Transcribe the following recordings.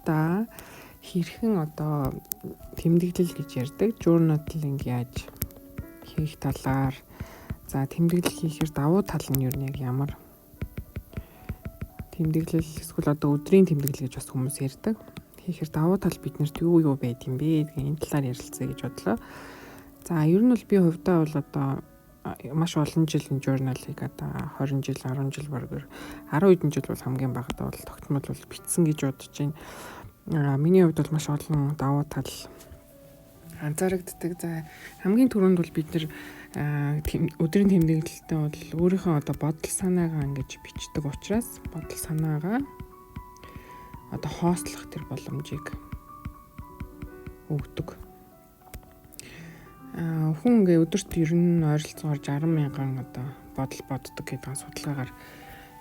хувьдаа хэрхэн одоо тэмдэглэл гэж ярьдаг, journaling яаж хийх талаар, за тэмдэглэл хийхээр давуу тал нь юу нь яг ямар тэмдэглэл эсвэл одоо өдрийн тэмдэглэл гэж бас хүмүүс ярьдаг. Хийхээр давуу тал биднэрт юу юу байд юм бэ гэх энэ талаар ярилцъя гэж бодлоо. За ер нь бол би хувьдаа бол одоо маш олон жил энэ journal-ыг одоо 20 жил, 10 жил бараг 10 хэдэн жил бол хамгийн багадаа бол тогтмол бол бичсэн гэж бодож байна. Миний хувьд бол маш олон давуу тал анзаарагддаг. За хамгийн түрүүнд бол бид нэр өдрийн тэмдэглэлтээ бол өөрийнхөө одоо бодол санаагаа ингэж бичдэг учраас бодол санаагаа одоо хоослох тэр боломжийг өгдөг. Хүн ингээ өдөрт ер нь ойролцоогоор 60 мянган одоо бодол боддог гэдэг судалгаагаар.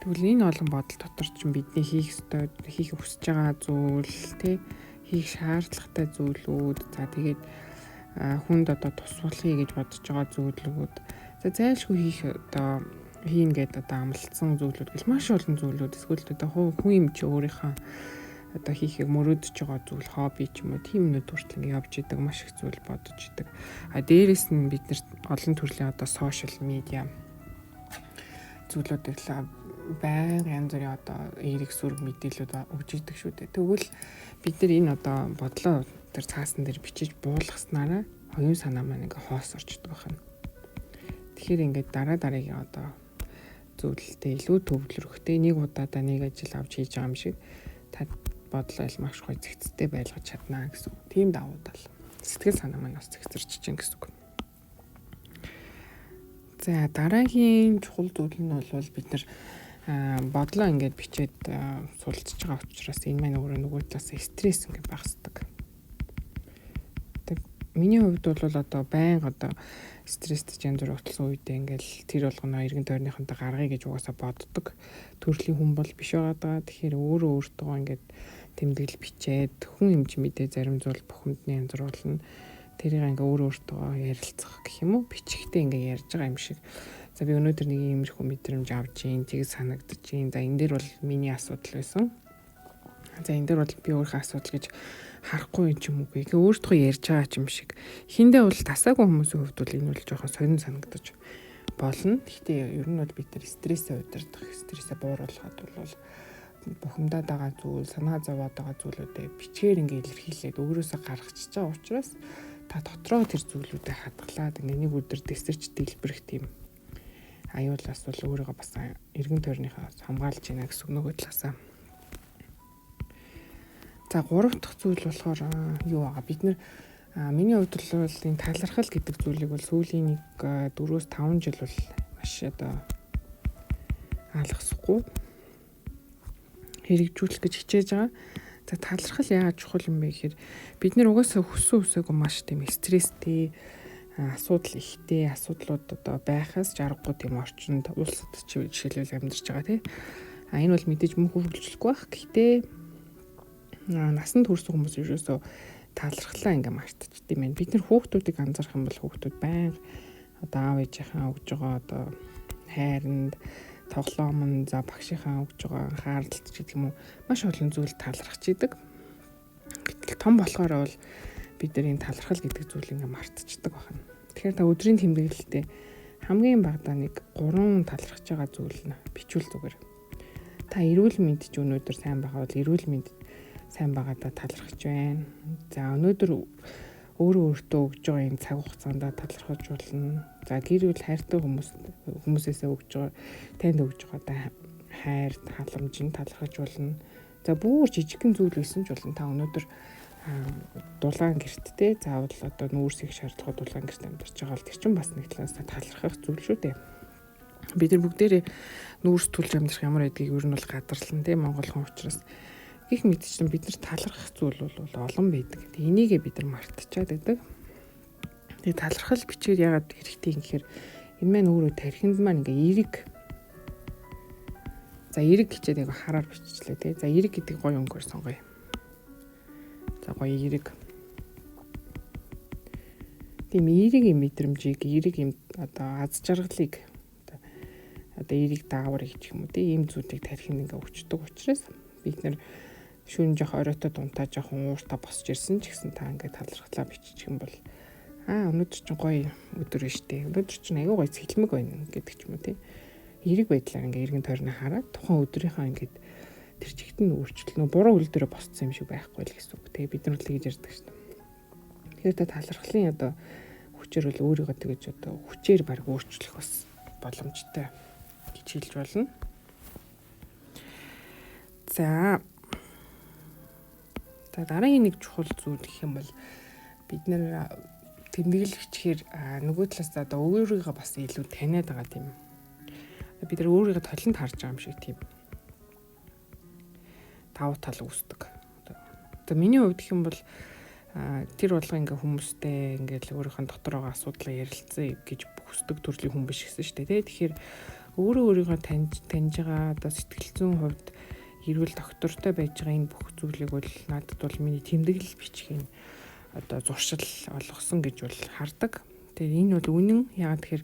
Тэгвэл энэ олон бодол дотор чинь бидний хийх ёстой, хийх хүсэж байгаа зүйл, тий, хийх шаардлагатай зүйлүүд, за тэгээд хүнд одоо тус болохыг гэж бодож байгаа зүйлүүд, за зайлшгүй хийх одоо хийн гээд одоо амлалцсан зүйлүүд гэл маш олон зүйлүүд, эсвэл одоо хүн юм чи өөрийнхөө одоо хийхийг мөрөөдөж байгаа зүйл, хобби ч юм уу, тийм нүд хүртэл ингэ явж идэг, маш их зүйл бодож идэг. А дээрэс нь бид нарт олон төрлийн одоо сошиал медиа зүйлүүдийг л байнга янз бүрийн одоо эерэг сүрэг мэдээлүүд өгч идэг шүү дээ. Тэгвэл бид нар энэ одоо бодлоо тэр цаасан дээр бичиж буулгаснараа оюун санаа маань ингээ хоосорчдөг байна. Тэгэхээр ингээд дараа дараагийн одоо зүйлтэй илүү төвлөрөхтэй, нэг удаадаа нэг ажил авч хийж байгаа юм шиг та бодлоо ил маш гоё зэгцтэй байлгаж чаднаа гэсэн. Тийм давуу тал. Сэтгэл санаа маань бас зэгцэрч чинь гэсэн үг. За дараагийн чухал зүйл нь бол бид нар бодлоо ингээд бичээд сулцж байгаа учраас энэ маань өөрөө нөгөө талаас стресс ингээд багасдаг. Тэг миний хувьд бол одоо байнга одоо стресстэй янз бүр уталсан үедээ ингээл тэр болгоно эргэн тойрныхонтой гаргая гэж угаасаа боддог төрлийн хүн бол биш байгаа даа. Тэгэхээр өөрөө өөртөө ингээд тэмдэглэл бичээд хүн юм чи мэдээ зарим зүйл бухимдны янз бүр болно. Тэрийг ингээ өөрөө өөртөө ярилцах гэх юм уу, бичихтэй ингээ ярьж байгаа юм шиг. За би өнөөдөр нэг иймэрхүү мэдрэмж авч ийн, тийг санагдаж ийн. За энэ дээр бол миний асуудал байсан. За энэ дээр бол би өөрийнхөө асуудал гэж харахгүй юм ч юм уу. Ингээ өөртөө ярьж байгаа юм шиг. Хиндээ бол тасаагүй хүмүүсийн хувьд бол энэ бол жоохон сонин санагдаж болно. Гэхдээ ер нь бол бид нар стрессээ удирдах, стрессээ бууруулахад бол бухимдаад байгаа зүйл, санаа зовоод байгаа зүйлүүдээ бичгээр ингээ илэрхийлээд өөрөөсөө гаргачихж байгаа учраас та дотроо тэр зүйлүүдээ хадгалаад ингээ нэг өдөр дэсэрч дэлбэрэх тийм аюулаас бол өөрийгөө бас эргэн тойрныхоо хамгаалж байна гэсэн нөгөө талаасаа. За гурав дахь зүйл болохоор юу байгаа? Бид нэр миний хувьд бол энэ талархал гэдэг зүйлийг бол сүүлийн нэг 4-5 жил бол маш одоо алгасахгүй хэрэгжүүлэх гэж хичээж байгаа. За талархал яагаад чухал юм бэ гэхээр бид нэр угаасаа хүссэн үсээгүй маш тийм стресстэй, асуудал ихтэй, асуудлууд одоо байхаас жаргагүй тийм орчинд улсад жишээлбэл амьдарч байгаа тий. А энэ бол мэдээж мөнх үргэлжлэхгүй байх. Гэхдээ насанд хүрсэн хүмүүс ерөөсөө талархлаа ингээ мартчихд юм байна. Бид нар хүүхдүүдийг анзаарах юм бол хүүхдүүд байнга одоо аав ээжийнхээ өгж байгаа одоо хайранд, тоглоом нь, за багшийнхаа өгж байгаа анхааралд ч гэдэг юм уу, маш олон зүйл талархаж идэг. Гэтэл том болохоор бол бид нар энэ талархал гэдэг зүйлийг ингээ мартчихдаг байна. Тэгэхээр та өдрийн тэмдэглэлтээ хамгийн багадаа нэг 3 талархаж байгаа зүйл нь бичвэл зүгээр. Та эрүүл мэнд ч өнөөдөр сайн байгаа бол эрүүл мэнд сайн байгаадаа талархаж байна. За өнөөдөр өөрөө өөртөө өгж байгаа энэ цаг хугацаанд талархаж болно. За гэр бүл хайртай хүмүүсээсээ өгж байгаа, танд өгж байгаа хайр, халамж нь талархаж болно. За бүр жижигхэн зүйл байсан ч болно. Та өнөөдөр дулаан гэрттэй заавал одоо нүүрс их шаардлагатай дулаан гэрт амьдарч байгаа бол тэр чинь бас нэг талаас талархах зүйл шүү дээ. Бид нар бүгдээрээ нүүрс түлж амьдрах ямар байдгийг ер нь бол гадарлан тий Монгол хүн учраас гих мэтчлэн бид нар талархах зүйл бол олон байдаг. Тэг энийгээ бид нар мартчихад байдаг. Тэгээ талархал бичгээр яагаад хэрэгтэй юм гэхээр энэ маань өөрөө тархинд маань ингээ эерэг. За эерэг хичээд яг хараар биччихлээ тий. За эерэг гэдэг гоё өнгөөр сонгоё. За гоё эерэг. Тийм эерэг юм мэдрэмжийг, эерэг юм одоо аз жаргалыг, одоо эерэг дааврыг гэх юм уу тий ийм зүйлийг тархинд ингээ өчтдөг учраас бид нар Шүн жоох оройтой дунтаа жоохон ууртаа босч ирсэн ч гэсэн та ингээд талархлаа биччих юм бол өнөөдөр чинь гоё өдөр биш үү? Өнөөдөр чинь аягүй гоё цэлмэг байна гэдэг ч юм уу тий. Эрэг байдлаар ингээ эргэн тойрноо хараад тухайн өдрийнхөө ингээд тэр чигт нь өөрчлөлт нөө буруу үлдэрэ босцсон юм шиг байхгүй л гэсэн үг. Тэгээ бид нар л тэгж ярьдаг шин. Тэгэхээр та талархлын одоо хүчээр бол өөрийгөө тэгэж одоо хүчээр баг өөрчлөх бас боломжтой гэж хэлж болно. За дараагийн нэг чухал зүйл гэх юм бол бид нэр тэмдэглэгчээр нөгөө талаас одоо өөрийгөө бас илүү таниад байгаа тийм. Бид нар өөрийгөө толинд харж байгаа юм шиг тийм давуу тал үүсдэг. Одоо миний хувьд гэх юм бол тэр болго ингээ хүмүүстэй ингээл өөрийнх нь дотор байгаа асуудлаа ярилцъя гэж хүсдэг төрлийн хүн биш гэсэн шүү дээ. Тэгэхээр өөрөө өөрийгөө таньж байгаа одоо сэтгэл зүйн хувьд эрүүл доктортой байж байгаа энэ бүх зүйлийг бол надад бол миний тэмдэглэл бичихийн одоо зуршил олгосон гэж бол хардаг. Тэгэхээр энэ бол үнэн. Яагаад тэгэхээр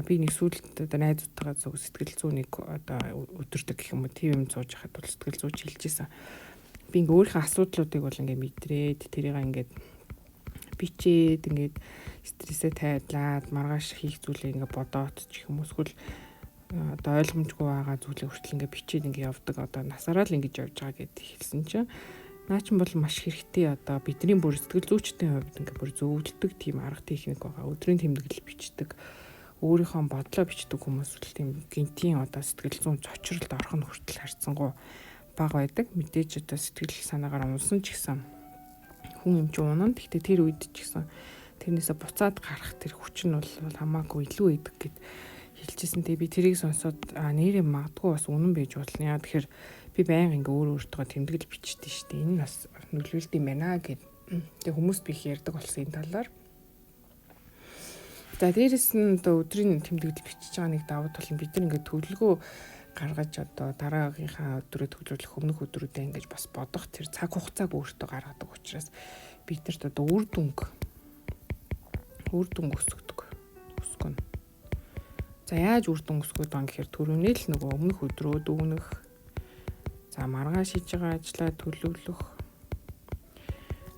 би нэг сүүлд одоо найзуудтайгаа зүг сэтгэл зүйн нэг одоо өдөртөг гэх юм уу тийм юм сууж хахад бол сэтгэл зүйч хэлжсэн. Би ингээ өөрийнхөө асуудлуудыг бол ингээ мэдрээд тэрийг ингээд бичээд ингээд стрессээ тайлаад маргааш хийх зүйлээ ингээ бодоот ч юм уу эсвэл одоо ойлгомжгүй байгаа зүйлээ хүртэл ингээ бичээд ингээ явдаг. Одоо насаараа л ингэж явж байгаа гэд хэлсэн чинь наа чин бол маш хэрэгтэй одоо бидний бүр сэтгэл зүйчдийн хувьд ингээ бүр зөвлөдөг тийм арга техник байгаа. Өдрийн тэмдэглэл бичдэг, өөрийнхөө бодлоо бичдэг хүмүүс бол тийм гинтийн одоо сэтгэл зүйн цочролд орох нь хүртэл харьцангуй бага байдаг. Мэдээж одоо сэтгэл санаагаар унсан ч гэсэн хүн юм чи унана. Гэхдээ тэр үед ч гэсэн тэрнээсээ буцаад гарах тэр хүч нь бол хамаагүй илүү идэг гэд хэлжсэн. Тэгээ би тэрийг сонсоод нэрээ магадгүй бас үнэн байж болно. Яа тэгэхээр би байнга ингээ өөр өөртөө тэмдэглэл бичдэг шүү дээ. Энэ бас нөлөөлд юм байна гэд. Тэгээ хүмүүс би их ярьдаг болсон энэ талаар. За дээрэс нь одоо өдрийн тэмдэглэл бичиж байгаа нэг давуу тал нь бид нар ингээ төлөвлөгөө гаргаж одоо дараагийнхаа өдрөө төлөвлөх өмнөх өдрүүдэд ингэж бас бодох тэр цаг хугацааг өөртөө гаргадаг учраас бид нарт одоо үр дүнг өсгдөг. Өсгөнө. За яаж үр дүн өсгöd байгаа гэхээр түрүүний л нөгөө өмнөх өдрөө дүгнэх, за маргааш хийж байгаа ажлаа төлөвлөх,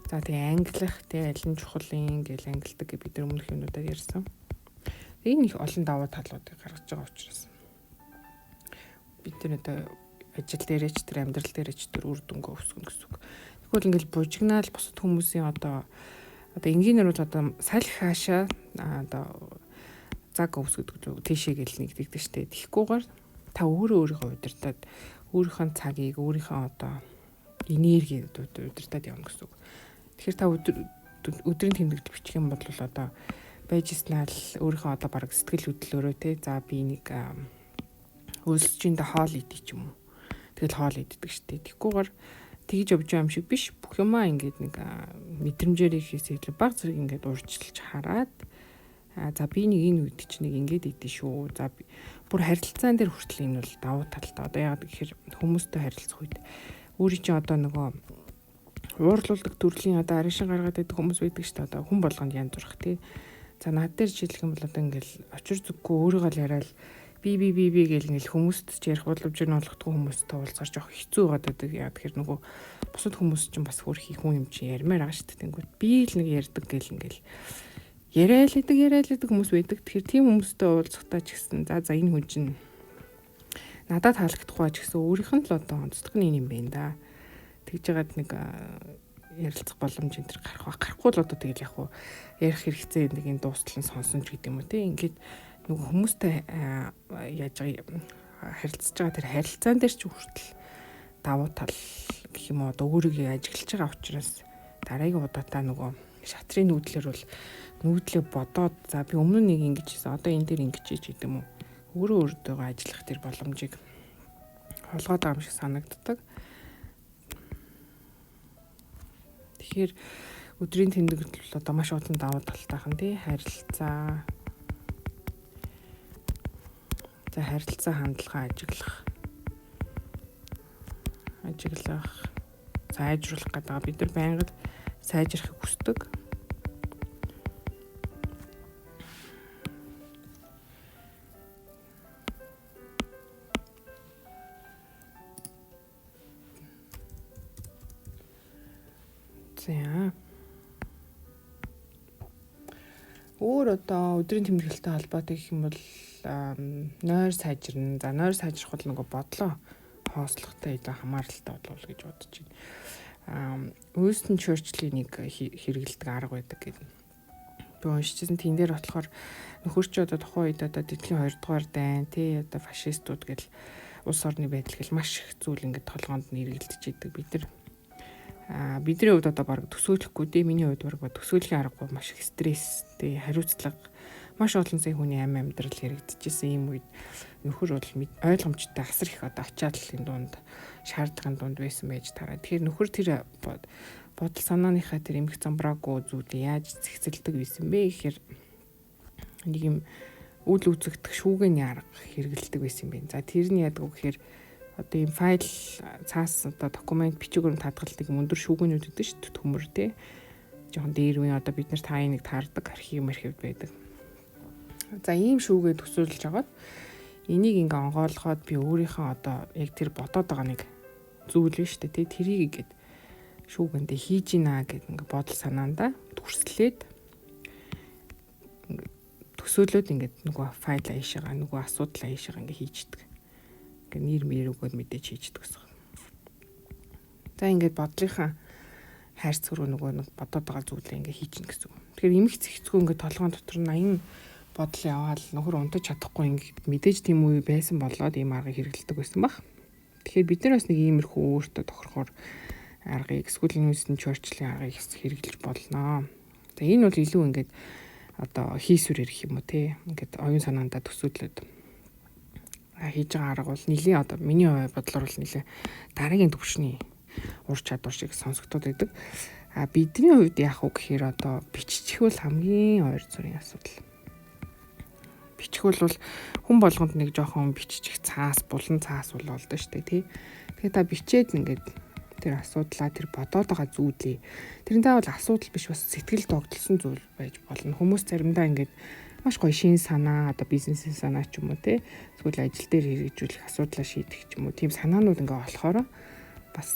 за тэгээ ангилах, тэгээ аль нь чухал юм гэл ангилдаг гэж бид нар өмнөх юмнуудаар ярьсан. Энэ их олон давуу талуудыг гаргаж байгаа учраас бид нар одоо ажил дээрээ ч тэр амьдрал дээрээ ч тэр үр дүнгээ өсгөнө гэсэн үг. Тэгвэл ингээл бужигнаал бусад хүмүүсийн одоо энгийнээр бол одоо салхи хаашаа одоо цаг өвсгөдөг тийшээ гэл нэгдэгдэж штэ. Тэгэхгүйгээр та өөрөө өөрийгөө удирдаад өөрийнхөө цагийг, өөрийнхөө одоо энергийг удирдаад явна гэсэн үг. Тэгэхээр та өдрийн тэмдэглэл бичих юм бол одоо байж ирснаа л өөрийнхөө одоо бараг сэтгэл хөдлөлөөрөө те за би нэг өлсчиндээ хоол идэх ч юм уу. Тэгэл хоол иддэг штэ. Тэгэхгүйгээр тэгж явж байгаа юм шиг биш. Бүх юмаа ингээд нэг мэдрэмжээр хийхээс илүү баг зэрэг ингээд урьдчилж хараад за би нэг энэ үед чи нэг ингээд идэ шүү. За бүр харилцаан дээр хүртэл энэ бол давуу талтай. Одоо яагаад гэхээр хүмүүстэй харилцах үед өөрийн чинь одоо нөгөө уурлуулдаг төрлийн одоо аришин гаргаад байдаг хүмүүс байдаг шүү дээ. Одоо хүн болгонд янз бүрх тий. За над дээр жишээлх юм бол одоо ингээл очир зүггүй өөрийгөө л яриад би би би би гэл ингээл хүмүүст ч ярих боломжийг нь олгохгүй хүмүүстэй уулзгаар жоох хэцүү байгаад байдаг. Яагаад гэхээр нөгөө бусад хүмүүс чинь бас хөрхи хүн юм чи ярмаар байгаа шүү дээ. Тэнгүүт би л нэг ярьдаг гэл ингээл яриа л идэг хүмүүс байдаг. Тэгэхээр тийм хүмүүстэй уулзахдаа ч гэсэн за энэ хүн чинь надад таалагдахгүй ч гэсэн өөрийнх нь л одоо онцлог нь юм байна да. Тэгж жагаад нэг ярилцах боломж энэ төр гарах ба. Гарахгүй л одоо тэгэл яг уу ярих хэрэгцээ нэг юм дуустал нь сонсон ч гэдэг юм уу тий. Ингээд нөгөө хүмүүстэй яаж байгаа харилцаж байгаа тэр харилцаан дээр ч хүртэл давуу тал гэх юм уу одоо өөрийгөө ажиглаж байгаа учраас дараагийн удаатаа нөгөө шатрын нүүдлэр бол нүүдлээ бодоод за би өмнө нэг ингэж хийсэн одоо энэ дээр ингэж хийж гэдэг юм уу өөрөө өөртөө ажиллах тэр боломжийг олгоод байгаа юм шиг санагддаг. Тэгэхээр өдрийн тэмдэглэл одоо маш олон давуу талтайхан тий харилцаа. За харилцаа хандлага ажиглах сайжруулах гэдэг бид нар байнга сайжрахыг хүсдэг. За. Өөр одоо өдрийн тэмдэглэлтэй холбоотой гэх юм бол нойр сайжирна. За нойр сайжрах бол нөгөө бодлоо хоослохтой илүү хамааралтай болов гэж бодож байна. Уинстон Черчиллийн нэг хэрэгэлдэг арга байдаг гэдэг. Би уншижсэн. Тэн дээр болохоор нөхөр чи одоо тухайн үед одоо дэлхийн 2 дугаар дайн тий одоо фашистууд гэл улс орны байдал гэл маш их зүйл ингээд толгоонд нь эргэлдэж идэг. Бид нар бидний хувьд одоо баг төсөөлөхгүй дээ. Миний хувьд баг төсөөлхийн аргагүй маш их стресстэй, хариуцлага маш олон сая хүний амь амьдрал яригдчихсэн ийм үед нөхөр бол ойлгомжтой асар их одоо ачааллын дунд, шаардлагын дунд байсан байж тараа. Тэгэхээр нөхөр тэр бодол санааныхаа тэр эмх замбраагүй зүйлийг яаж зэгцэлдэг байсан бэ гэхээр нэг юм үл үзэгдэх шүүгээний арга хэрэгэлдэг байсан юм байна. За тэр нь яадаг вэ гэхээр одоо ийм файл цаас одоо документ бичиг баримт хадгалдаг юм өндөр шүүгүүнүүд өгдөг шүү дээ, төмөр тий. Жохон дээр үе одоо бид нар та энийг таардаг архив архивд байдаг. За ийм шүүгээ төсөөлж агаад энийг ингээ онгойлгоод би өөрийнхөө одоо яг тэр бодоод байгаа нэг зүйл нь шүү дээ тий. Тэрийг ингээд шүүгэндээ хийж гинэ гэд ингээ бодол санаандаа дүрслээд төсөөлөөд ингээд нөгөө файл аашаага нөгөө асуудал аашаага ингээ хийждэг. Ингээ нэр мэр өгөөд мэдээж хийждэг гэсэн. За ингээд бодлынхаа хайрцаг руу нөгөө нэг бодоод байгаа зүйлээ ингээ хийчихнэ гэсэн. Тэгэхээр эмх зэгцгүй ингээ толгоон дотор 80 бодол яваал нөхөр унтаж чадахгүй ингээд мэдээж тийм үе байсан болоод ийм аргыг хэрэглэдэг байсан баг. Тэгэхээр бид нар бас нэг иймэрхүү өөртөө тохирохоор аргыг эсвэл Уинстон Черчиллийн аргыг хэрэглэж болно. За энэ бол илүү ингээд одоо хийсвэр ирэх юм уу те. Ингээд оюун санаандаа төсөөлөд хийж байгаа арга бол нэлийн одоо миний бодлоор бол нэлээ дараагийн түвшний ур чадвар шиг сонсогдоод байдаг. А бидний хувьд яах вэ гэхээр одоо биччих бол хамгийн ойр зүрийн асуудал. Бичих бол хүн болгонд нэг жоохон биччих цаас, булан цаас бол болдоо штэ тий. Тэгэхээр та бичээд ингээд тэр асуудлаа, тэр бодоод байгаа зүйлээ. Тэр нь заавал асуудал биш бас сэтгэл догдолсон зүйл байж болно. Хүмүүс заримдаа ингээд маш гоё шин санаа, одоо бизнесийн санаа ч юм уу тий. Эсвэл ажил дээр хэрэгжүүлэх асуудлаа шийдэх ч юм уу. Тийм санаанууд ингээ олохоор бас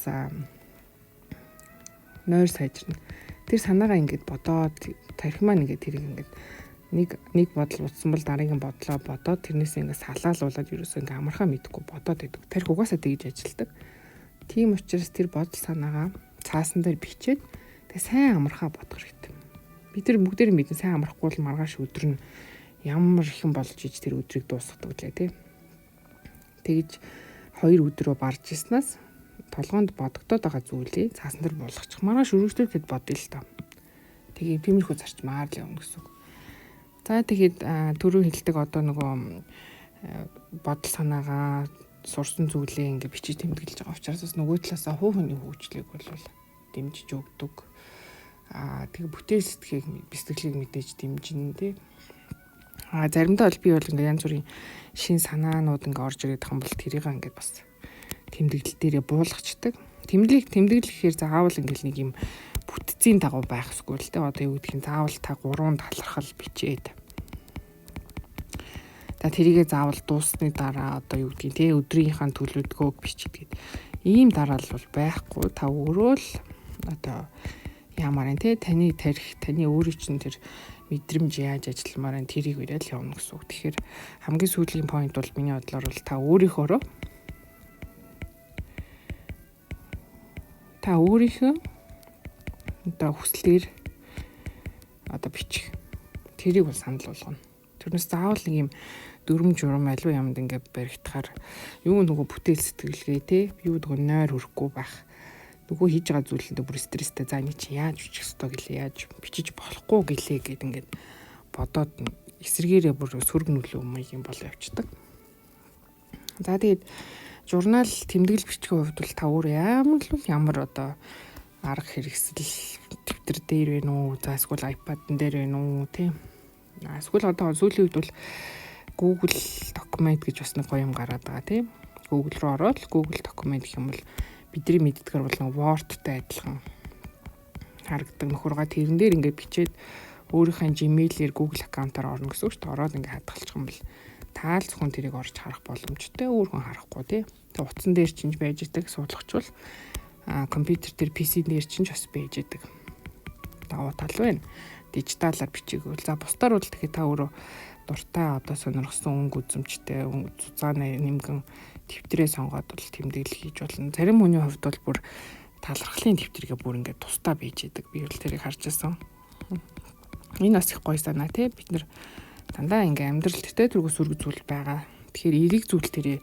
нойр сайжирна. Тэр санаагаа ингээд бодоод тархи маань ингээд тэрийг ингээд нэг бодол утсан бол дараагийн бодлоо бодоод тэрнээс ингээд салаалуулаад ерөөсөө ингээд амархаа мэдэхгүй бодоод байдаг. Тархи угаасаа тэгж ажилладаг. Тийм учраас тэр бодол санаагаа цаасан дээр бичээд тэгээ сайн амархаа бодох хэрэгтэй. Бид тэр бүгдээр мэдэн сайн амархгүй бол маргааш өдөр нь ямар ихэн болж иж тэр өдрийг дуусгадаг лээ тий. Тэгж 2 өдрөө барж ирснаас толгоонд бодогдоод байгаа зүйлээ цаасан дээр буулгачих. Маргааш өргөжлүүлээд бодъё л та. Тэгээ тиймэрхүү зарчмаар л явна гэсэн үг. За тэгэхэд түрүү хэлдэг одоо нөгөө бодол санаагаа сурсан зүйлээ ингээ бичиж тэмдэглэж байгаа учраас бас нөгөө талаасаа хувь хүний хөгжлийг бол дэмжиж өгдөг. Тэгээ бүтээл сэтгэлийг мэдээж дэмжинэ тий. Заримдаа бол би бол ингээ янз бүрийн шин санаанууд ингээ орж ирээд байгаа юм бол тэрийг ингээ бас тэмдэглэл дээрээ буулгачдаг. Тэмдэглэл гэхээр заавал ингээл нэг юм бүтцийн дагуу байх ёсгүй л дээ. Одоо юу гэдгийг заавал та 3 талархал бичээд. За тэрийгээ заавал дууссаны дараа одоо юу гэдгийг те өдрийнхаа төлөвлөгөөг бичдэг. Ийм дараалал бол байхгүй. Та өөрөө л одоо яамаар энэ те таны тарих, таны өөрийн чинь тэр мэдрэмж яаж ажилламаар энэ тэрийг ирэл явна гэсэн үг. Тэгэхээр хамгийн сүүлийн point бол миний бодлоор бол та өөрийнхөөрөө та өөрийнхөө одоо хүслээр одоо бичих. Тэрийг бол санал болгоно. Тэрнээс заавал нэг юм дүрм журам аливаа юмд ингээд баригдахаар юу нөгөө бүтээл сэтгэлгээ те юу нөгөө нойр хөрөхгүй байх. Нөгөө хийж байгаа зүйлэндээ бүр стресстэй. За энэ чи яаж бичих ёстой гэлээ, яаж бичиж болохгүй гэлээ гэд ингээд бодоод эсрэгээрээ бүр сөрөг нөлөө маяг юм болоо явчихдаг. За тэгээд журнал тэмдэглэл бичихийн хувьд бол та өөр ямар л ямар одоо арга хэрэгсэл дэвтэр дээр байна уу, за эсвэл iPad-н дээр байна уу тийм. Эсвэл одоо сүүлийн үед бол Google документ гэж бас нэг гоё юм гараад байгаа тийм. Google руу ороод Google документ гэх юм бол бидний мэддгээр бол нэг Word-тай адилхан харагдаг нөхөргөө тэрэн дээр ингээд бичээд өөрийнхөө Gmail-ээр Google аккаунтаар орно гэсэн үг шүү дээ. Ороод ингээд хадгалчих юм бол та л зөвхөн тэрийг орж харах боломжтой, өөр хүн харахгүй тий. Тэг утсан дээр чинь байж идэг суулгачвал компьютер дээр PC дээр чинь ч бас байж идэг. Давуу тал байна. Дижиталаар бичээгүй. За бусдаар бол тэгэхээр та өөрөө дуртай одоо сонирхсон өнгө үзэмжтэй зузааны нэмгэн тэмдрээ сонгоод бол тэмдэглэл хийж болно. Зарим хүний хувьд бол бүр талархлын тэмдэргээ бүр ингээд тусдаа бийж идэг. Би бол тэрийг харж байсан. Энэ бас их гоё санаа тий. Бид нэр дандаа ингээ амьдрал тэртээ тэргүй сөрөг зүйл байгаа. Тэгэхээр эерэг зүйл тэрээ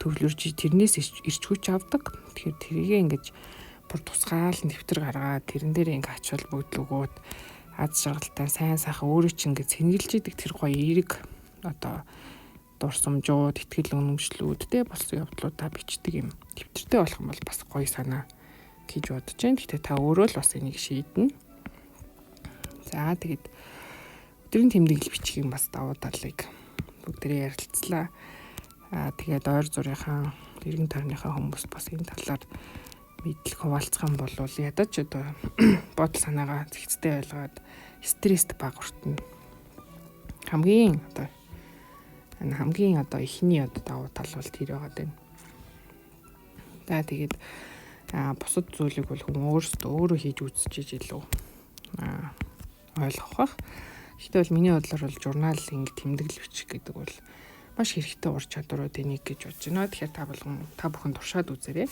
төвлөрж тэрнээс ирч хүч авдаг. Тэгэхээр тэрийгээ ингэж бүр тусгаал нэвтэр гаргаад тэрэн дээр ингээ ач холбогдол өгөөд аз жаргалтай сайн сайхан өөрөө ч ингээ цэнгэлж идэг тэр гоё эерэг одоо дурсамжууд, итгэл үнэмшлүүд те болсон явдлуудаа бичдэг юм. Тэмдэртэй болох юм бол бас гоё санаа гэж бодож байна. Гэхдээ та өөрөө л бас энийг шийднэ. За тэгээд өдрийн тэмдэглэл бичгийн бас давуу талыг бүгдээрээ ярилцлаа. Аа тэгээд ойр зурынхаа эргэн тойрныхаа хүмүүст бас энэ талаар мэдлэг хуваалцах юм бол ядаж одоо бодол санаагаа зэгцтэй ойлгоод стресст бага хүртэнэ. Хамгийн одоо энэ хамгийн одоо эхний одоо давуу тал бол тэр байгаа даа. За тэгээд бусад зүйлийг бол хүн өөрсдөө өөрөө хийж үзчихэж илүү ойлгох бах. Гэхдээ бол миний бодлоор бол журнал ингэ тэмдэглэл бичих гэдэг бол маш хэрэгтэй ур чадваруудын нэг гэж бодож байна. Тэгэхээр та болгон та бүхэн туршаад үзээрэй.